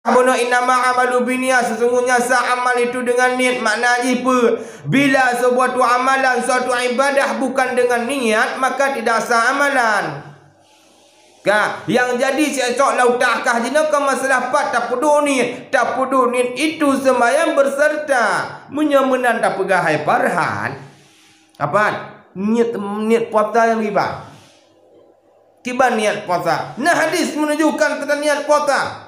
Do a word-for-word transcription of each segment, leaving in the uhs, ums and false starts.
Bunoe, "Innama amalu biniyat, sesungguhnya sah amal itu dengan niat." Makna jih peue? Bila sesuatu amalan, suatu ibadah bukan dengan niat, maka tidak sah amalan. Ka, nyang jadi sisok lam utak kah jinoe ka masalah pat tapeuduek niet. Tapeuduek niet itu sembahyang beserta. Meunyoe meunan tapeugah hai Farhan, apa? Niet, niet puasa nyang riba. Kiban niet puasa. Nah, hadis menunjukkan tentang niet puasa.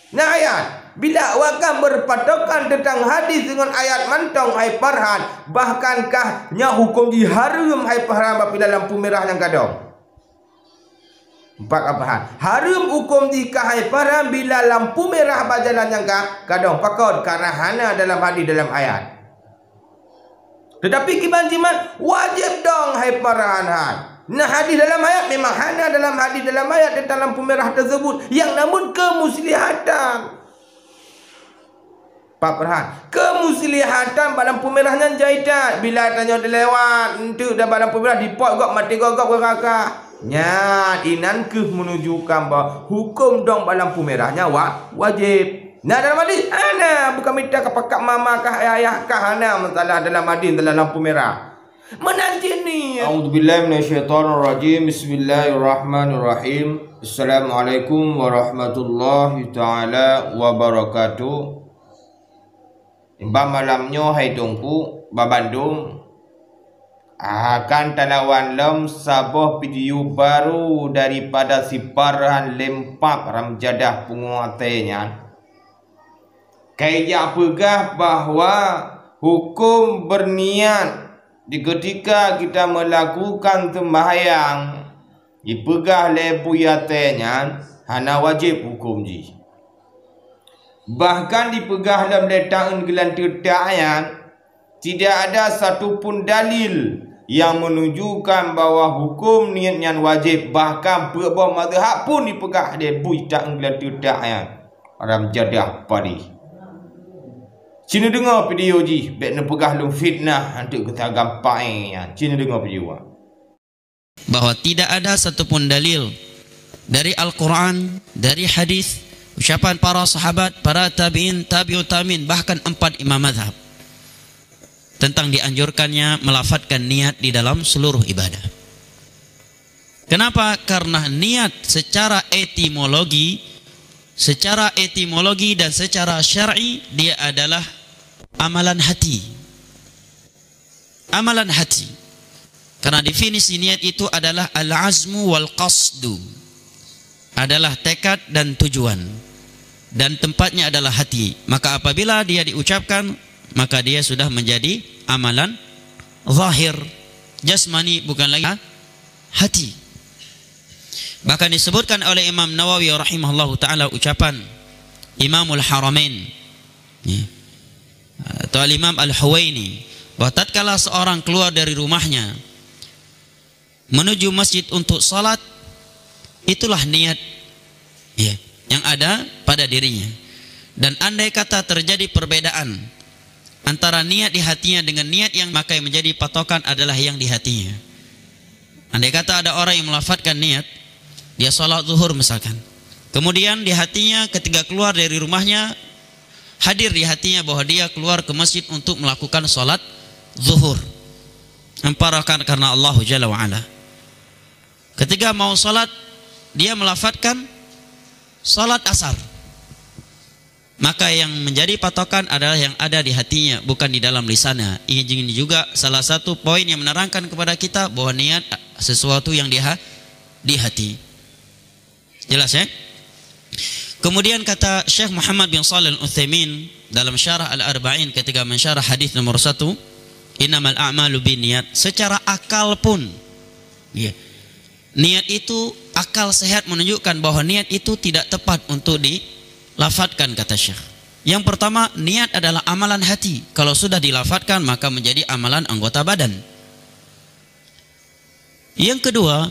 Nah, ayat. Bila awak kah berpatokan tentang hadis dengan ayat mantong hai Farhan, bahkan kah nyan huköm jih hareuem hai Farhan apabila lampu merah nyang gadong. Empat abahan. Hareuem huköm jih kah hai Farhan bila lampu merah bak jalan nyang ka gadong. Pakon? Karena hana dalam hadis, dalam ayat. Tetapi kiban jimat wajéb dong hai Farhan. Nah, hadis dalam ayat memang hana dalam hadis dalam ayat tentang lampu merah tersebut. Yang namun kemuslihatan. Pak Farhan, kemuslihatan bak lampu merah nyan jai that. Bila tanyoe dilewat, enteuk dah bak lampu merah, dipot gob, maté gob-gob, geuraka. Nyan, inan keuh menunjukkan bahwa huköm dong bak lampu merah nyan wa-, wajéb. Nah, dalam hadis, hana, bukan mita ka pakat mama kah, ayah kah, hana masalah dalam hadis, dalam lampu merah. Meunan cit niet. A'udzubillahi minasyaitonirrajim. Bismillahirrahmanirrahim. Assalamualaikum warahmatullahi taala wabarakatuh. Bak malam nyoe hai Teungku, bak bandum, akan talawan lom saboh video baru daripada si Farhan Lempap ram jadah pungo até nyan. Ka ijak peugah bahwa huköm berniat di ketika kita melakukan sembahyang, dipeugah lé buya até nyan hana wajéb huköm jih. Bahkan dipeugah lom lé taeun geulanteue that nyan, tidak ada satu pun dalil yang menunjukkan bahwa huköm niet nyan wajéb, bahkan peuet boh mazhab pun dipeugah lé bui taeun geulanteue that nyan ram jadah padé. Ci neudeungoe video jih, bék neupeugah lôn fitnah anteuk geusagan paé nyan. Ci neudeungoe video nyan. Bahwa tidak ada satupun dalil dari Al-Quran, dari hadis, ucapan para sahabat, para tabi'in, tabi'ut tabi'in, bahkan empat imam mazhab tentang dianjurkannya melafadzkan niat di dalam seluruh ibadah. Kenapa? Karena niat secara etimologi, secara etimologi dan secara syar'i dia adalah amalan hati. Amalan hati. Karena definisi niat itu adalah al-azmu wal qasdu. Adalah tekad dan tujuan. Dan tempatnya adalah hati. Maka apabila dia diucapkan, maka dia sudah menjadi amalan zahir. Jasmani bukan lagi hati. Bahkan disebutkan oleh Imam Nawawi rahimahullahu taala ucapan Imamul Haramain, ya, atau Al-Imam Al-Huwaini, bahwa tatkala seorang keluar dari rumahnya menuju masjid untuk salat, itulah niat, ya, yang ada pada dirinya. Dan andai kata terjadi perbedaan antara niat di hatinya dengan niat yang, maka yang menjadi patokan adalah yang di hatinya. Andai kata ada orang yang melafadzkan niat, dia salat zuhur misalkan. Kemudian di hatinya ketika keluar dari rumahnya, hadir di hatinya bahwa dia keluar ke masjid untuk melakukan salat zuhur. Empat rakaat karena Allahu Jalla wa Ala. Ketika mau salat, dia melafadzkan salat asar. Maka yang menjadi patokan adalah yang ada di hatinya, bukan di dalam lisannya. Ini juga salah satu poin yang menerangkan kepada kita bahwa niat sesuatu yang di ha-, di hati. Jelas, ya? Kemudian kata Syekh Muhammad bin Shalih Al-Utsaimin dalam Syarah Al-Arba'in ketika mensyarah hadis nomor satu, "Innamal a'malu binniyat." Secara akal pun, ya, niat itu, akal sehat menunjukkan bahwa niat itu tidak tepat untuk dilafadzkan, kata Syekh. Yang pertama, niat adalah amalan hati. Kalau sudah dilafadzkan, maka menjadi amalan anggota badan. Yang kedua,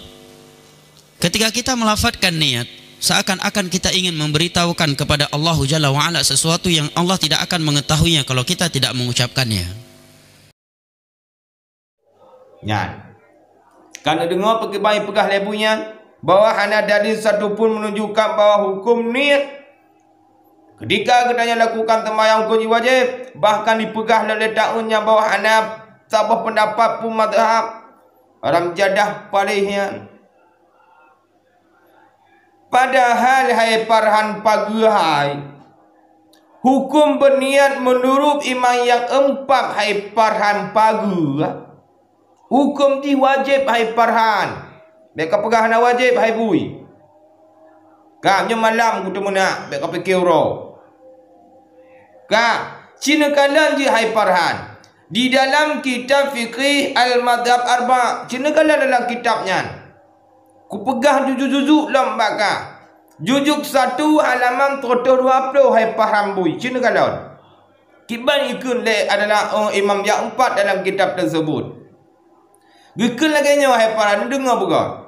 ketika kita melafadzkan niat, seakan-akan kita ingin memberitahukan kepada Allahu Jalla wa Ala sesuatu yang Allah tidak akan mengetahuinya kalau kita tidak mengucapkannya. Nyan. Ka neudeungoe pakriban peugah lé bui nyan, bahwa hana dalil satu pun menunjukkan bahwa huköm niet Ketika geutanyoe lakukan seumayang huköm jih wajéb, bahkan dipeugah lé taun nyang bawah hana saboh peundapat pun mazhab, haram jadah paléh nyan. Padahai hai Farhan pageue hai, huköm beuniat meunurot imam nyang eumpat hai Farhan pageue, huköm jih wajéb hai Farhan. Bék kapeugah hana wajéb hai bui. Ka nyoe malam kuteumeunak, bék kapike uroe. Ka, ci neukalon jih hai Farhan. Di dalam kitab Fiqih Al-Madhab Arba, ci neukalon dalam kitab nyan. Kupeugah juzuk-juzuk lom bak kah. Juzuk satu halaman seratus dua puluh hai Farhan bui, ci neukalon. Kiban ikheun lé adalah, eh, imam nyang eumpat dalam kitab teuseubut. Geukheun lagée nyoe hai Farhan, neudeungoe beugöt.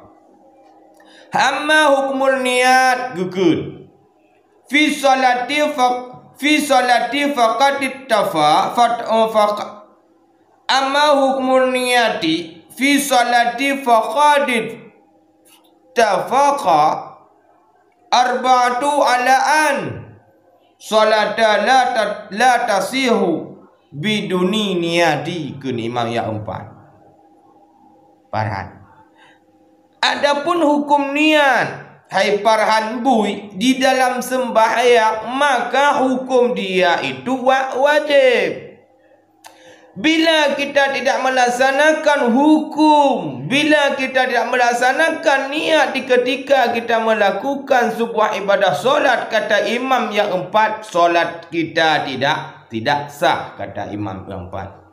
Amma hukmul niat geukheun. Fi sholati fa-, fi sholati faqad ittafa-, fat-, oh, faqa-, amma hukmun niyati fi sholati faqad ittafaqa arba'atu ala an sholata la ta-, la tasihu biduni niyati, kheun imam nyang eumpat. Farhan. Adapun huköm niat, hai Farhan bui, di dalam seumbahyang, maka huköm dia itu wa-, wajéb. Bila kita tidak melaksanakan huköm, bila kita tidak melaksanakan niat di ketika kita melakukan sebuah ibadah solat, kata imam nyang eumpat, solat kita tidak, tidak sah, kata imam nyang eumpat.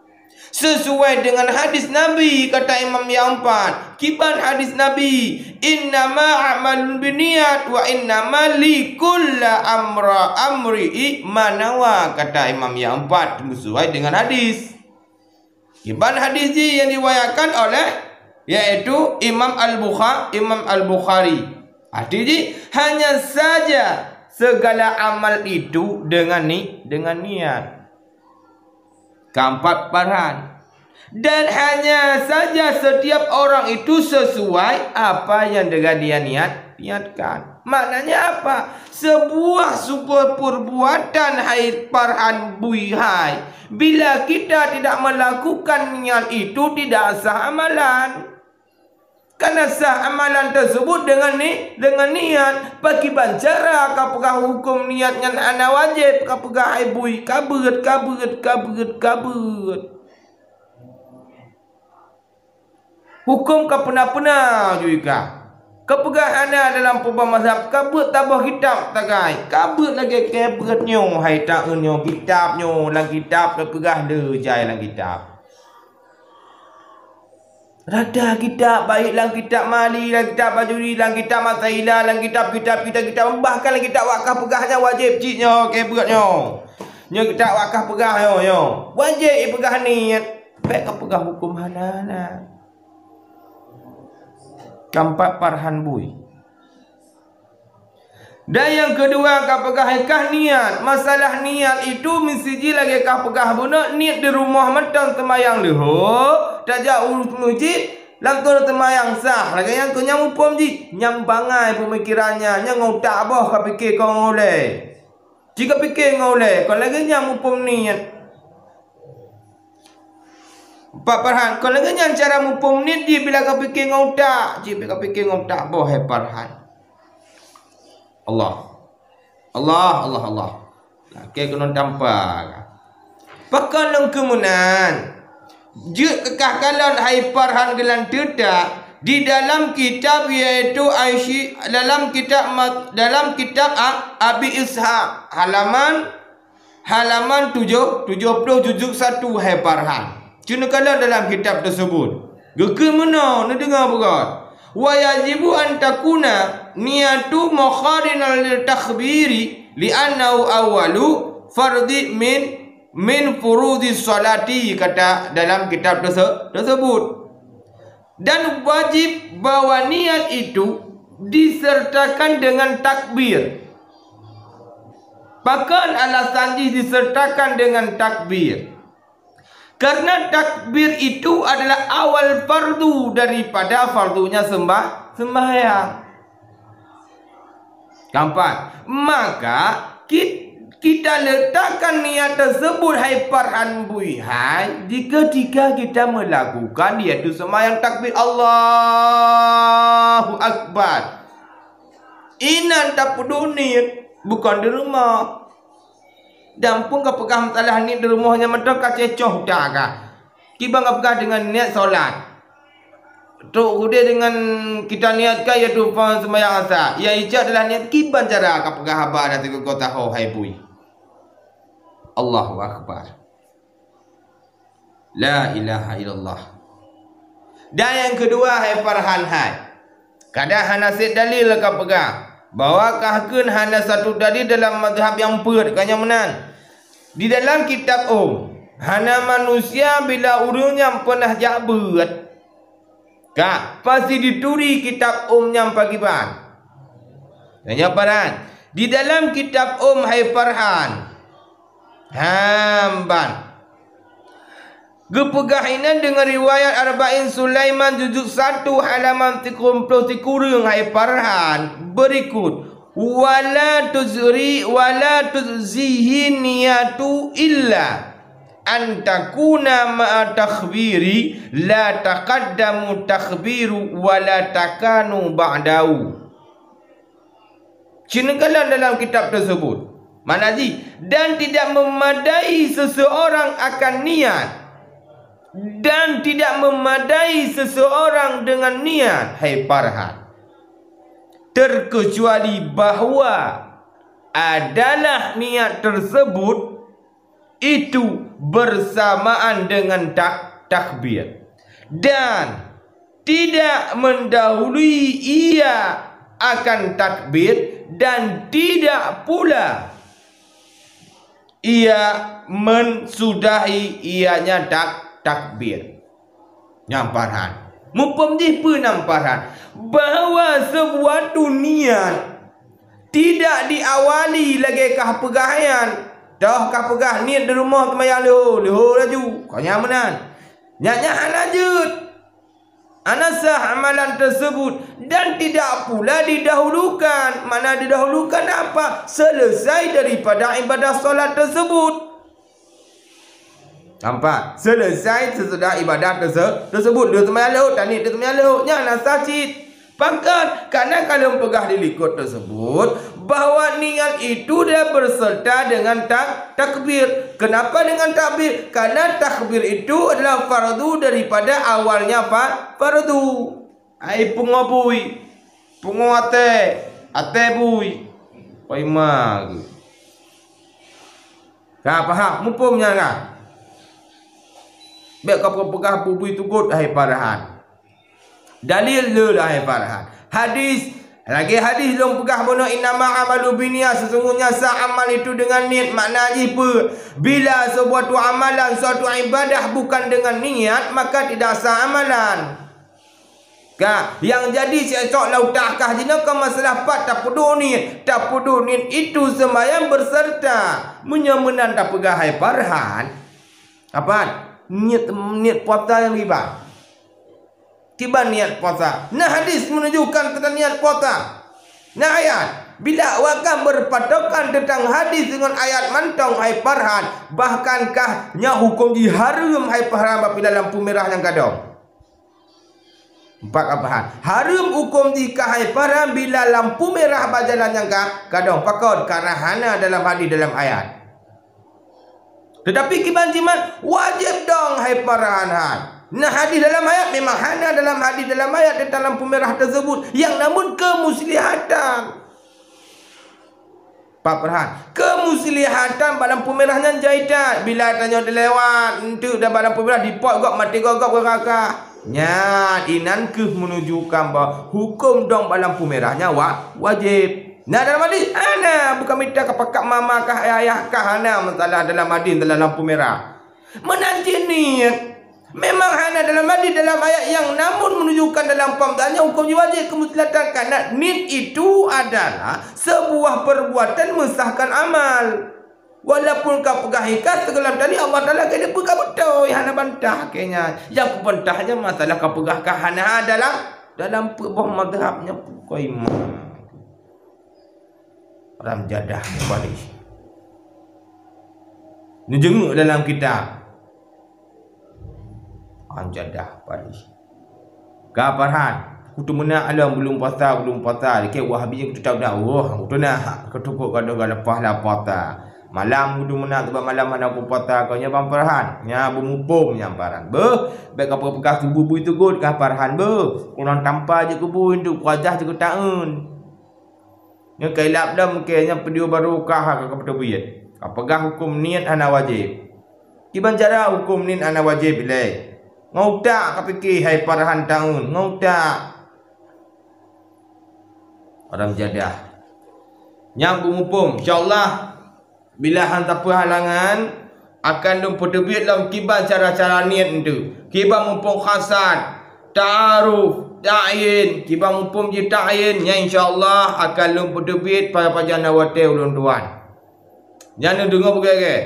Sesuai dengan hadis Nabi, kata imam nyang eumpat. Kiban hadis Nabi, "Innama a'malu binniyat wa innama likulli amra-, amri'i ma nawa," kata imam nyang eumpat, sesuai dengan hadis. Kiban hadis jih nyang diriwayatkan oleh, yaitu Imam Al-Bukha-, Imam Al-Bukhari. Arti jih, hanya saja segala amal itu dengan ni-, dengan niat. Keempat, Farhan. Dan hanya saja setiap orang itu sesuai apa yang dengan dia niat, niatkan. Maknanya apa? Sebuah, sebuah perbuatan, hai Farhan bui hai, bila kita tidak melakukan niat itu, tidak sah amalan. Kana sah amalan teuseubut deungon ni-, deungon niat. Pakiban cara kapeugah huköm niat nyan hana wajéb, kapeugah hai bui, ka beuet, ka beuet, ka beuet, ka beuet. Huköm ka peuna-peuna jui ka. Kapeugah hana dalam peubah mazhab, ka beuet taboh kitab tagai. Ka beuet lagée kée beuet nyoe, hai taeun nyoe kitab nyoe, lam kitab tapeugah le jai lam kitab. Rata kitab, baik lam kitab mali, lam kitab bajuri, lam kitab masaila, lam kitab, kitab, kitab, kitab, bahkan lam kitab wakaf peugah nyan wajéb cit nyoe, kée beuet nyoe. Nyoe kitab wakaf peugah nyoe, nyoe. Wajéb ipeugah niet. Bék kapeugah huköm hana-hana. Keempat, Farhan bui. Dan nyang keudua, kapeugah kah niat. Masalah niat itu meusti jih lagée kapeugah bunoe, niet di rumoh mantong seumayang leuhô, tajak u meuseujid, langsong seumayang sah. Lagée nyan keuh nyan muphom jih. Nyan bangai peumikiran nyan, nyan ngon utak boh kapike kon ngon ulée. Jika pike ngon ulée, kon lagée nyan muphom niet. Empat, Farhan, kon lagée nyan cara muphom niet jih bila kapike ngon utak. Jih bila kapike ngon utak boh, hai Farhan. Allah. Allah, Allah, Allah. Lakée keunoe tampa. Pakon lôn keu meunan? Jeuet keu kah kalon hai Farhan geulan teuta di dalam kitab, yaitu Aisyah, dalam kitab mat-, dalam kitab A-, Abi Ishaq, halaman, halaman tujoh, tujoh ploh juzuk satu, hai Farhan. Cuma kalon dalam kitab teuseubut. Geukheun meunoe, neudeungoe beugöt. Wa yajibu an takuna niyatu muqarinan lil takbiri li'annahu awwalu fardhi min, min furudhi sholati, kata dalam kitab teuse-, teusebut. Dan wajib bahwa niat itu disertakan dengan takbir. Pakon alasan jih disertakan dengan takbir? Karena takbir itu adalah awal fardu daripada fardunya sembah-, sembahyang. Keempat, maka kit-, Kita letakkan niat tersebut, hai Farhan bui hai, di ketika kita melakukan, yaitu sembahyang takbir Allahu Akbar. Inan tapeuduek niet, bukon di rumoh. Dan pun ka peugah masalah niet di rumoh nyan mantong ka cecoh dah ka. Kiban ka peugah dengan niet solat. Trok keudeh dengan kita niatkan, yaitu sembahyang asa. Yang icok adalah niet, kiban cara ka peugah haba dan sigoe-goe taho hai bui. Allahu Akbar. La ilaha illallah. Dan nyang keudua, hai Farhan hai, kadang hana sép dalil ka peugah, bahwa ka kheun hana satu dalil dalam mazhab nyang peuet, ka nyang meunan. Di dalam kitab Umm, hana manusia bila ureuëng nyang peunah jak beuet. Ka, pasti dituri kitab Umm nyang pagiban. Tanya Farhan. Di dalam kitab Umm, hai Farhan. Hamban. Geupeugah inan deungon riwayat Arba'in Sulaiman juzuk satu halaman sikureueng ploh sikureueng, hai Farhan, berikut. Wala tuzri, wala tuzzihi niyatu illa an takuna ma'a takhbiri, la taqaddamu takhbiru wa la takanu ba'dahu. Ceuneukala dalam kitab tersebut. Makna jih, dan tidak memadai seseorang akan niat. Dan tidak memadai seseorang dengan niat, hai Farhan. Terkecuali bahwa adalah niat tersebut itu bersamaan dengan tak-, takbir. Dan tidak mendahului ia akan takbir, dan tidak pula ia mensudahi ianya tak-, takbir. Nyang Farhan. Muphom jih peue nyang Farhan? Bahwa sebuah niat tidak diawali lagée kah peugah nyan. Toh kah peugah niet di rumoh teumayang leuho, leuho laju. Kon nyang meunan. Nyan, nyan hana jeuet. Hana sah amalan tersebut dan tidak pula didahulukan. Makna didahulukan apa? Selesai daripada ibadah solat tersebut. Nampak? Selesai sesudah ibadah terse-, tersebut. Dia sembahyang leuhôt, taniet dia sembahyang leuhôt. Nyan na sah cit. Pakon, karena ka lôn peugah di likot tersebut, bahwa niat itu dia berserta dengan tak-, takbir. Kenapa dengan takbir? Karena takbir itu adalah fardu daripada awalnya fa-, fardu. Ai pungoe bui, pungoe até, até bui. Paima geuh. Ka paham? Muphom nyan ka? Bék ka peugah bui-bui tugot, hai Farhan. Dalil le lah, hai Farhan. Hadis, lagée hadis lôn peugah bunoe, "Innama amalu biniyat," sesungguhnya sah amal itu dengan niat. Makna jih peue? Bila sesuatu amalan, suatu ibadah bukan dengan niat, maka tidak sah amalan. Ka, nyang jadi siasok lam utak kah jinoe ka masalah pat tapeuduek niet. Tapeuduek niet itu sembahyang berserta. Meunyoe meunan tapeugah hai Farhan, apa? Niet, niet puasa nyang kiban. Kiban niet puasa. Na hadis menunjukkan tentang niet puasa. Na ayat. Bila awak kah berpatokan tentang hadis dengan ayat mantong hai Farhan, bahkan kah nyan huköm jih hareuem hai Farhan bak pila lampu merah nyang gadong. Empat ka paham. Hareuem huköm jih kah hai Farhan bila lampu merah bak jalan nyang ka, gadong. Pakon? Karena hana dalam hadis, dalam ayat. Tetapi kiban jimat wajéb dong hai Farhan hai. Na hadis dalam ayat, memang hana dalam hadis dalam ayat tentang lampu merah tersebut. Yang namun kemuslihatan. Pak Farhan, kemuslihatan bak lampu merah nyan jai that. Bila tanyoe dilewat, enteuk dah bak lampu merah, dipot gob, maté gob-gob geurakah. Nyan, inan kheueh menunjukkan bahwa huköm dong bak lampu merah nyan wa-, wajéb. Na dalam hadis? Hana, bukan mita ka pakat mama kah, ayah-ayah kah, hana masalah dalam hadis, dalam lampu merah. Meunan cit niet. Memang hana dalam hadis, dalam ayat, yang namun menunjukkan dalam paham tanyoe huköm jih wajéb kemuslihatan, karena niet itu adalah sebuah perbuatan mensahkan amal. Walaupun ka peugah ikhlas, sigohlom tadi Allah Taala ka geupeuka beutôi, hana bantah kayée nyan. Nyang peubantah nyan masalah ka peugah ka hana dalam, dalam peuet boh mazhab nyan pukoi ma. Ram jadah balik. Neujeungeuk dalam kitab. Anjadah Padi. Ka Farhan, kutu meunan alam buleuen puasa, buleuen puasa. Dikeu Wahabi nyang kutu tahu dah. Oh, kutu na. Kutu kok gadoh gak lepas lah puasa. Malam kutu meunan sebab malam hana kupuasa. Kau nyan Bang Farhan. Nya beumupom nyan Farhan. Beuh, bèk ka peugah subuh bui teugot ka Farhan. Beuh, ureueng tampa jeuet keu bui tu, kuajah jeuet keu taeun. Nyoe ka ilap dah mungken nyan peudeuh barokah ka, ka peuteubiet. Ka peugah huköm niet hana wajéb. Kiban cara huköm niet hana wajéb ilée? Ngon utak ka pike hai Farhan taeun, ngon utak. Haram jadah. Nyang beumupom, insya Allah, bila han sapeue halangan, akan lôn peuteubiet lom kiban cara-cara niet eunteuk. Kiban muphom khasat, ta'aruf, ta'yin, kiban muphom jih ta'yin, nyan insya Allah akan lôn peuteubiet pajan-pajan na watée ulôn tuan. Nyan neudeungoe beugée-gée.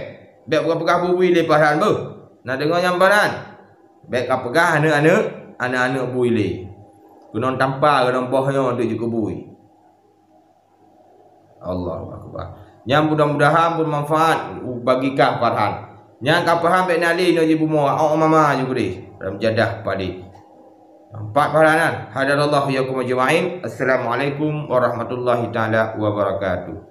Bék peugah-peugah bui-bui lé Farhan beuh. Na deungoe nyan Farhan? Bék ka peugah aneuëk-aneuëk, aneuëk-aneuëk bui lé. Keunong tampa, keunong boh nyoe deuek jikubui. Allahu Akbar. Nyan mudah-mudahan bermanfaat bagi kah Farhan. Nyang ka Farhan bék na lé nyoe jibumoe, awak mama ju keudeh. Dalam jadah padi. Empat Farhan nyan. Hadanallahu iyyakum ajma'in. Assalamualaikum warahmatullahi taala wabarakatuh.